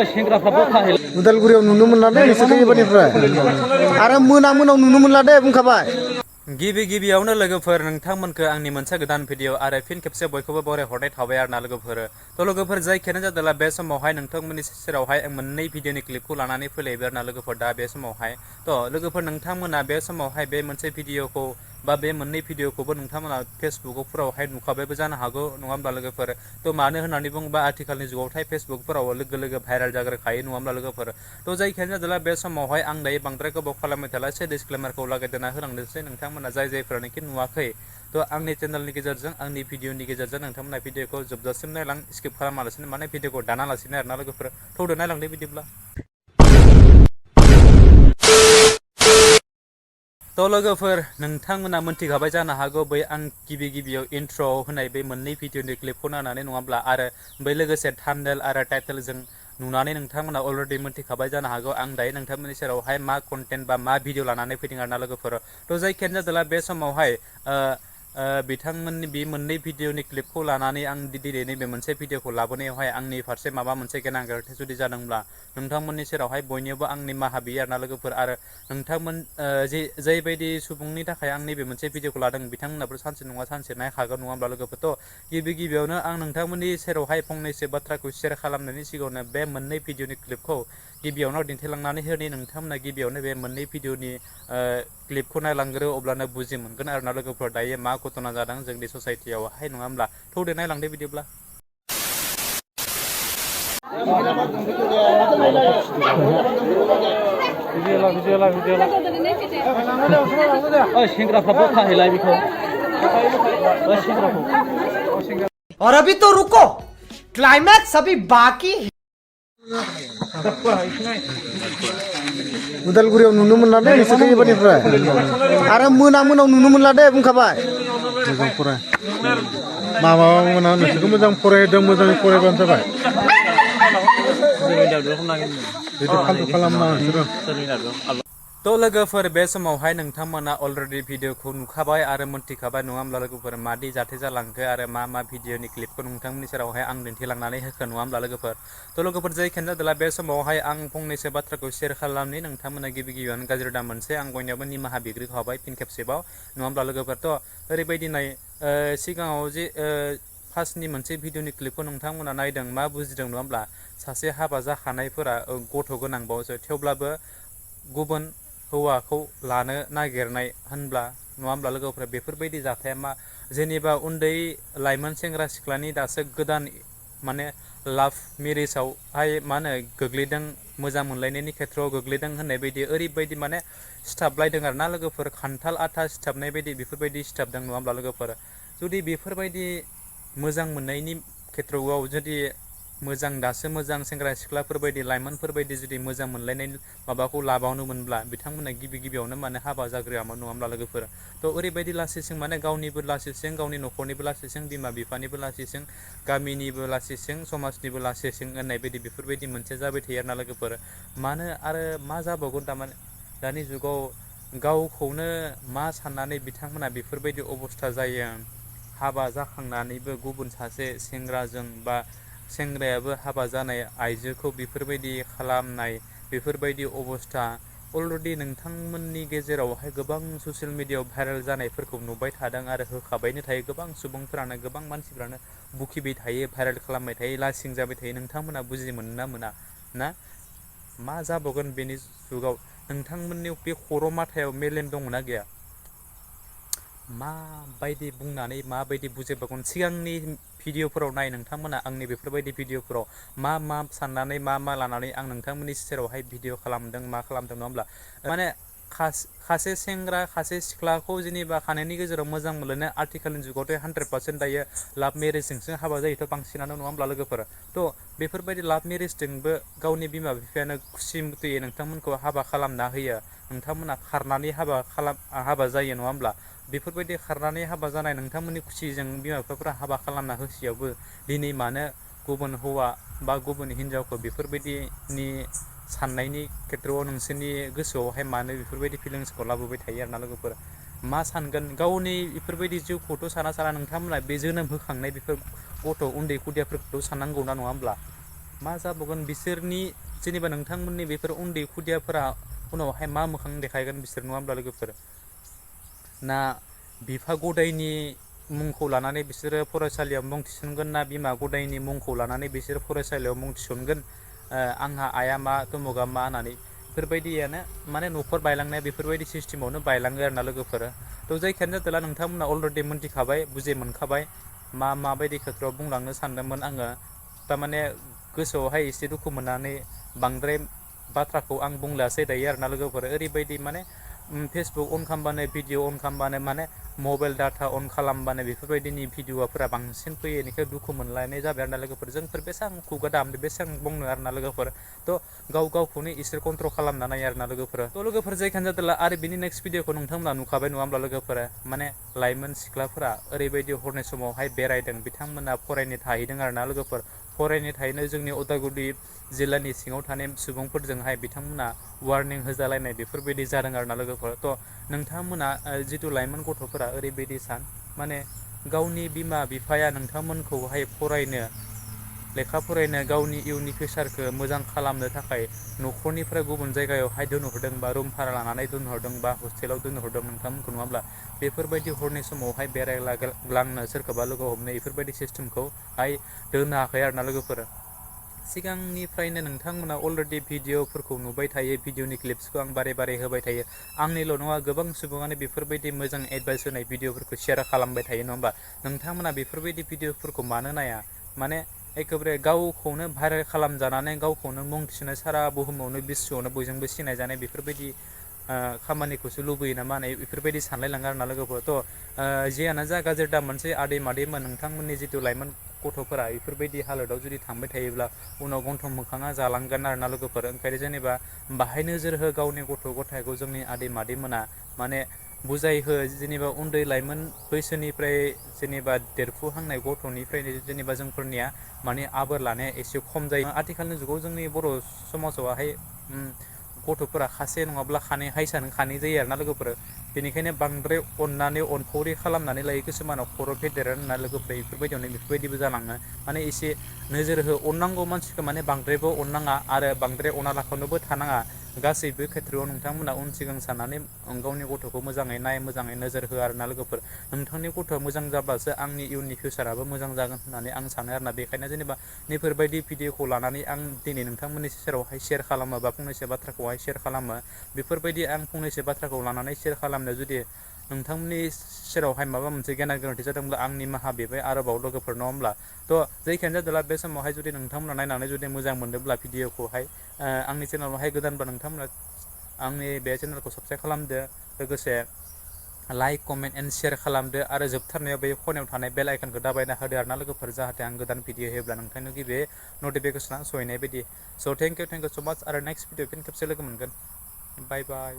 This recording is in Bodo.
Udalguriयाव नुनो मोनला दे नोंसोरखौ एबारनिफ्राय आरो मोनायाव नुनो मोनला दे बुंखाबाय गिबियावनो लोगोफोर नोंथांमोनखौ आंनि मोनसे गोदान भिडिअ आरो फिन खेबसे बयखौबो बराय हरनाय थाबाय आरोना लोगोफोर थ' लोगोफोर जायखियानो जादोंला बे समावहाय नोंथांमोननि सेरावहाय मोननै भिडिअनि क्लिपखौ लानानै फैलायबाय आरोना लोगोफोर दा बे समावहाय थ' लोगोफोर नोंथांमोना बे समावहाय बे मोनसे भिडिअखौ बा बे मोननै भिडिअखौबो नोंथांमोना फेसबुकफोरावहाय नुखाबायबो जानो हागौ नङा होमब्ला लोगोफोर थ' मानो होननानै बुङोबा आथिखालनि जुगावथाय फेसबुकफोराव लोगो भाइरेल जाग्रोखायो नङा होमब्ला लोगोफोर थ' जायखियानो जादोंला बे समावहाय आं दायो बांद्राय गोबाव खालामबाय थालासै डिसक्लेमारखौ लागायदेरना होलांदोंसै नोंथांमोना जायफोरानोखि नुवाखै थ' आंनि चेनेलनि गेजेरजों आंनि भिडिअनि गेजेरजों नोंथांमोना भिडिअखौ जोबजासिम नायलां स्किप खालामालासिनो माने भिडिअखौ दानालासिनो आरोना लोगोफोर थौदो नायलांदो बिदिब्ला थ' लोगोफोर नोंथांमोना मोनथिखाबाय जानो हागौ बै आं गिबियाव इन्ट्र'आव होनाय बै मोननै भिडिअनि क्लिपखौ नायनानै नङाब्ला आरो बै लोगोसे थाम्बनेल आरो टाइटेलजों नुनानै नोंथांमोना अलरेडि मोनथिखाबाय जानो हागौ आं दायो नोंथांमोननि सेरावहाय मा कन्टेन्ट बा मा भिडिअ लानानै फैदों आरोना लोगोफोर थ' जायखियानो जादोंला बे समावहाय बिथांमोननि बे मोननै भिडिअनि क्लिपखौ लानानै आं दिनै नैबे मोनसे भिडिअखौ लाबोनायावहाय आंनि फारसे माबा मोनसे गोनां गोरोन्थि जुदि जादोंब्ला नोंथांमोननि सेरावहाय बयनियावबो आंनि निमाहा बियो आरोना लोगोफोर आरो नोंथांमोन जायबायदि सुबुंनि थाखाय आं नैबे मोनसे भिडिअखौ लादों बिथांमोनाबो सानसे नङा सानसे नायखागोन नङा होमब्ला लोगोफोरथ' गिबियावनो आं नोंथांमोननि सेरावहाय फंनैसो बाथ्राखौ शेयार खालामनायनि सिगाङावनो बे मोननै भिडिअनि क्लिपखौ गिबियावनो दिन्थिलांनानै होनि नोंथांमोना गिबियावनो बे मोननै भिडिअनि क्लिपखौ नायलांग्रो अब्लानो बुजि मोनगोन आरोना लोगोफोर दायो मा घटना जादों जोंनि ससाइटियावहाय नङा होमब्ला थौदो नायलांदो बिदिब्ला और अभी तो रुको क्लाइमैक्स अभी बाकी Udalguriयाव नुनो मोनला दे नोंसोरखौ एबारनिफ्राय आरो मोनायाव नुनो मोनला दे बुंखाबाय मोजां फराय माबा मोना नोंसोरखौ मोजां फरायदों मोजाङै फरायबानो जाबाय थ' लोगोफोर बे समावहाय नोंथांमोना अलरेडि भिडिअखौ नुखाबाय आरो मोनथिखाबाय नङा होमब्ला लोगोफोर मादि जाथाय जालांखो आरो मा भिडिअनि क्लिपखौ नोंथांमोननि सेरावहाय आं दिन्थिलांनानै होखो नङा होमब्ला लोगोफोर थ' लोगोफोर जायखियानो जादोंला बे समावहाय आं फंनैसो बाथ्राखौ शेयार खालामनि नोंथांमोना गिबियावनो गाज्रि दा मोनसे आं बयनियावबो निमाहा बिग्रोखाबाय फिन खेबसेबाव नङा होमब्ला लोगोफोरथ' ओरैबायदि नाय सिगाङाव जे फार्स्टनि मोनसे भिडिअनि क्लिपखौ नोंथांमोना नायदों मा बुजिदों नङा होमब्ला सासे हाबा जाखानायफोरा गथ' गोनांबावसो थेवब्लाबो गुबुन हौवाखौ लानो नागिरनाय होनब्ला नङा होमब्ला लोगोफोर बेफोरबायदि जाथाया मा जेनेबा उन्दै लाइमोन सेंग्रा सिख्लानि दासो गोदान माने लाभ मेरिजावहाय मा होनो गोग्लैदों मोजां मोनलायनायनि खेथ्रआव गोग्लैदों होननाय बायदि ओरैबायदि माने सिथाबलायदों आरोना लोगोफोर खान्थाल आथा सिथाबनाय बायदि बेफोरबायदि सिथाबदों नङा होमब्ला लोगोफोर जुदि बेफोरबायदि मोजां मोननायनि खेथ्रआव जुदि मोजां दासो मोजां सेंग्रा सिख्लाफोरबायदि लाइमोनफोरबायदि जुदि मोजां मोनलायनाय माबाखौ लाबावनो मोनब्ला बिथांमोना गिबियावनो माने हाबा जाग्रोआमोन नङा होमब्ला लोगोफोर थ' ओरैबायदि लासिंसिं माने गावनिबो लासिंसिं गावनि न'खरनिबो लासिंसिं बिमा बिफानिबो लासिंसिं गामिनिबो लासिंसिं समाजनिबो लासिंसिं होननाय बायदि बेफोरबायदि मोनसे जाबाय थायो आरोना लोगोफोर मानो आरो मा जाबावगोन थारमाने दानि जुगाव गावखौनो मा साननानै बिथांमोना बेफोरबायदि अबस्था जायो हाबा जाखांनानैबो गुबुन सासे सेंग्राजों बा सेंग्रायाबो हाबा जानाय आइजोखौ बेफोरबायदि खालामनाय बेफोरबायदि अबस्था अलरेडि नोंथांमोननि गेजेरावहाय गोबां ससियेल मिडियायाव भाइरेल जानायफोरखौ नुबाय थादों आरो होखाबायनो थायो गोबां सुबुंफोरानो गोबां मानसिफ्रानो बुखिबाय थायो भाइरेल खालामबाय थायो लासिं जाबाय थायो नोंथांमोना बुजि मोनो ना मोना ना मा जाबावगोन बेनि जुगाव नोंथांमोननि बे खर' माथायाव मेलेम दङना गैया माबायदि बुंनानै माबायदि बुजायबावगोन सिगांनि भिडिअफोराव नाय नोंथांमोना आंनि बेफोरबायदि भिडिअफोराव मा साननानै मा लानानै आं नोंथांमोननि सेरावहाय भिडिअ खालामदों मा खालामदों नङा होमब्ला माने खासे सेंग्रा खासे सिख्लाखौ जेनेबा खानायनि गेजेराव मोजां मोनलायनाय आथिखालनि जुगावथ' 100% दायो लाभ मेरेजजोंसो हाबा जायोथ' बांसिनानो नङा होमब्ला लोगोफोर थ' बेफोरबायदि लाभ मेरेजजोंबो गावनि बिमा बिफायानो खुसि मथयै नोंथांमोनखौ हाबा खालामना होयो नोंथांमोना खारनानै हाबा जायो नङा होमब्ला बेफोरबायदि खारनानै हाबा जानाय नोंथांमोननि खुसिजों बिमा बिफाफोरा हाबा खालामना होसेयावबो दिनै मानो गुबुन हौवा बा गुबुन हिनजावखौ बेफोरबायदिनि साननायनि खेथ्रआव नोंसोरनि गोसोआवहाय मानो बेफोरबायदि फिलिंसखौ लाबोबाय थायो आरोना लोगोफोर मा सानगोन गावनि बेफोरबायदि जिउखौथ' साना नोंथांमोना बे जोनोम होखांनाय बेफोर गथ' उन्दै खुदियाफोरखौथ' साननांगौ ना नङा होमब्ला मा जाबावगोन बिसोरनि जेनेबा नोंथांमोननि बेफोर उन्दै खुदियाफोरा उनावहाय मा मोखां देखायगोन बिसोर नङा होमब्ला लोगोफोर ना बिफा गदायनि मुंखौ लानानै बिसोरो फरायसालियाव मुं थिसनगोन ना बिमा गदायनि मुंखौ लानानै बिसोर फरायसालियाव मुं थिसनगोन आंहा आइया मा तमुगा मा होननानै बेफोरबायदियानो माने न'खर बायलांनाया बेफोरबायदि सिस्टेमावनो बायलाङो आरोना लोगोफोर थ' जायखियानो जादोंला नोंथांमोना अलरेडि मोनथिखाबाय बुजि मोनखाबाय माबायदि खोथायाव बुंलांनो सानदोंमोन आङो थारमाने गोसोआवहाय एसे दुखु मोननानै बांद्राय बाथ्राखौ आं बुंलासै दायो आरोना लोगोफोर ओरैबायदि माने फेसबुक अन खालामबानो भिडिअ अन खालामबानो माने मबाइल डाटा अन खालामबानो बेफोरबायदिनि भिडिअफोरा बांसिन फैयो बेनिखाय दुखु मोनलायनाय जाबाय आरोना लोगोफोर जोंफोर बेसेबां खुगा दामदो बेसेबां बुंनो आरोना लोगोफोर थ' गावखौनो इसोर कन्ट्रल खालामना नायो आरोना लोगोफोर थ' लोगोफोर जायखियानो जादोंला आरो बिनि नेक्स्ट भिडिअखौ नोंथांमोना नुखाबाय नङा होमब्ला लोगोफोरा माने लाइमोन सिख्लाफोरा ओरैबायदि हरनि समावहाय बेरायदों बिथांमोना फरायनो थाहैदों आरोना लोगोफोर फरायनो थाहैनो जोंनि उदालगुरि जिल्लानि सिङाव थानाय सुबुंफोरजोंहाय बिथांमोना वार्निं होजालायनाय बेफोरबायदि जादों आरोना लोगोफोर थ' नोंथांमोना जिथु लाइमोन गथ'फोरा ओरैबायदि सान माने गावनि बिमा बिफाया नोंथांमोनखौहाय फरायनो लेखा फरायनो गावनि इयुननि फिउचारखौ मोजां खालामनो थाखाय न'खरनिफ्राय गुबुन जायगायावहाय दोनहरदों बा रुम भारा लानानै दोनहरदों बा हस्टेलाव दोनहरदों नोंथांमोनखौ नङाब्ला बेफोरबायदि हरनि समावहाय बेरायग्लांनो सोरखौबा लोगो हमनो बेफोरबायदि सिस्टेमखौहाय दोनाखै आरोना लोगोफोर सिगांनिफ्रायनो नोंथांमोना अलरेडि भिडिअफोरखौ नुबाय थायो भिडिअनि क्लिप्सखौ आं बारे बारे होबाय थायो आंनिल' नङा गोबां सुबुङानो बेफोरबायदि मोजां एडभाइस होनाय भिडिअफोरखौ शेयार खालामबाय थायो नङा होमबा नोंथांमोना बेफोरबायदि भिडिअफोरखौ मानो नाया माने एखेबारे गावखौनो भाइरेल खालामजानानै गावखौनो मुं थिसननाय सारा बुहुमावनो बिश्वआवनो बयजोंबो सिनायजानाय बेफोरबायदि खामानिखौसो लुबैयो नामा होननाय बेफोरबायदि सानलायलाङो आरोना लोगोफोर थ' जियानो जा गाज्रि दा मोनसे आदै मादैमोन नोंथांमोननि जिथु लाइमोन गथ'फोरा बेफोरबायदि हालोदाव जुदि थांबाय थायोब्ला उनाव गन्थं मोखाङा जालांगोन आरोना लोगोफोर ओंखायनो जेनेबा बाहाय नोजोर हो गावनि गथ' गथायखौ जोंनि आदै मादैमोना माने बुजायहो जेनेबा उन्दै लाइमोन बैसोनिफ्राय जेनेबा देरफुहांनाय गथ'निफ्रायनो जेनेबा जोंफोरनिया माने आबोर लानाया एसे खम जायो आथिखालनि जुगाव जोंनि बर' समाजावहाय गथ'फोरा खासे नङाब्ला खानै हायसानो खानै जायो आरोना लोगोफोर बेनिखायनो बांद्राय अननानै अनफावरि खालामनानै लायो किसुमानाव खर' फेदेरो होनना लोगोफोर बेफोरबायदिबो जालाङो माने एसे नोजोर हो अननांगौ मानसिखौ माने बांद्रायबो अननाङा आरो बांद्राय अना लाखानोबो थानाङा गासैबो खेथ्रआव नोंथांमोना उन सिगां साननानै गावनि गथ'खौ मोजाङै नाय मोजाङै नोजोर हो आरोना लोगोफोर नोंथांनि गथ'आ मोजां जाब्लासो आंनि इयुननि फिउचाराबो मोजां जागोन होननानै आं सानो आरोना बेखायनो जेनेबा नैफोरबायदि भिडिअखौ लानानै आं दिनै नोंथांमोननि सेरावहाय शेयार खालामो बा फंनैसो बाथ्राखौहाय शेयार खालामो बेफोरबायदि आं फंनैसो बाथ्राखौ लानानै शेयार खालामनो जुदि नोंथांमोननि सेरावहाय माबा मोनसे गेना गोरोन्थि जादोंब्ला आंनि माहा बेबाय आरोबाव लोगोफोर नङा होमब्ला थ' जायखियानो जादोंला बे समावहाय जुदि नोंथांमोना नायनानै जुदि मोजां मोनदोंब्ला भिडिअखौहाय आंनि चेनेलावहाय गोदानबा नोंथांमोना आंनि बे चेनेलखौ साबस्क्राइब खालामदो लोगोसे लाइक कमेन्ट एन्ड शेयार खालामदो आरो जोबथारनायाव बे खनायाव थानाय बेल आइकनखौ दाबायना होदो आरोना लोगोफोर जाहाथे आं गोदान भिडिअ होयोब्ला नोंथांनो गिबि नटिफिकेसना सहैनाय बायदि स' थेंक इउ स' माच आरो नेक्स्ट भिडिअ फिन खेबसे लोगो मोनगोन बाय बाय